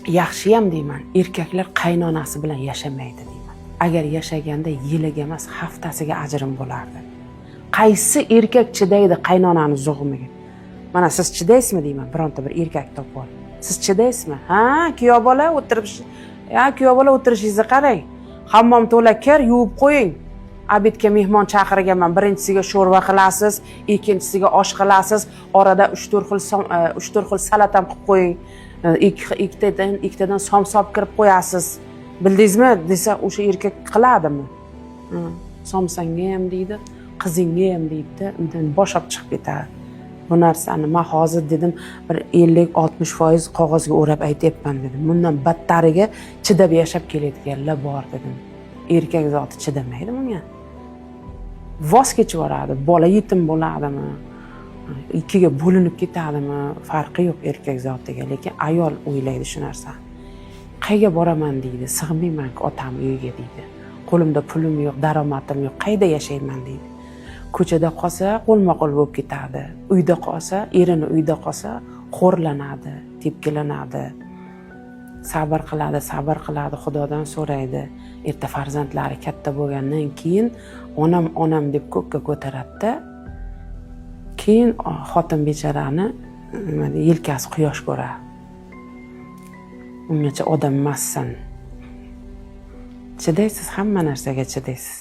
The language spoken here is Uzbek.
Yaxshiyam deyman, erkaklar qaynonasi bilan yashamaydi deyman. Agar yashaganda yiliga emas, haftasiga ajrim bo'lardi. Qaysi erkak chidaydi qaynonani zug'umiga? Mana siz chidaysizmi deyman, bironta bir erkak topib olib. Siz chidaysizmi? Ha, kuyov bola o'tirib, ha, kuyov bola, o'tirishingizni qarang. Hammom to'la kir, yuvib qo'ying. Обед ga mehmon chaqirganman. Birinchisiga sho'rva qilasiz, ikkinchisiga osh qilasiz, orada 3-4 xil salat ham qilib qo'ying. Ikkitadan somsa olib kirib qo'yasiz. Bildingizmi desa, o'sha erkak qiladimi? Ha, somsangga ham deydi, qizingga ham deydida, uydan bosh olib chiqib ketadi. Bu narsani man hozir dedim, bir 50-60% qog'ozga o'rab aytyapman dedim. Bundan battariga chidab yashab kelayotganlar bor dedim. Erkak zoti chidamaydi bunga, voz kechib yuboradi. Bola yetim bo'ladimi, ikkiga bo'linib ketadimi, farqi yo'q erkak zotiga. Lekin ayol o'ylaydi shu narsani: qayerga boraman deydi, sig'maymanku otam uyiga deydi, qo'limda pulim yo'q, daromadim yo'q, qayerda yashayman deydi. Ko'chada qolsa, qo'lma qo'l bo'lib ketadi, uyda qolsa, erini uyida qolsa, xo'rlanadi, tepkilanadi. Sabr qiladi, sabr qiladi, Xudodan so'raydi. Erta farzandlari katta bo'lgandan keyin onam, onam deb ko'kka ko'taradida, keyin xotin bechorani, nima deydi, yelkasi quyosh ko'radi. Ungacha odam emassan, chidaysiz, hamma narsaga chidaysiz.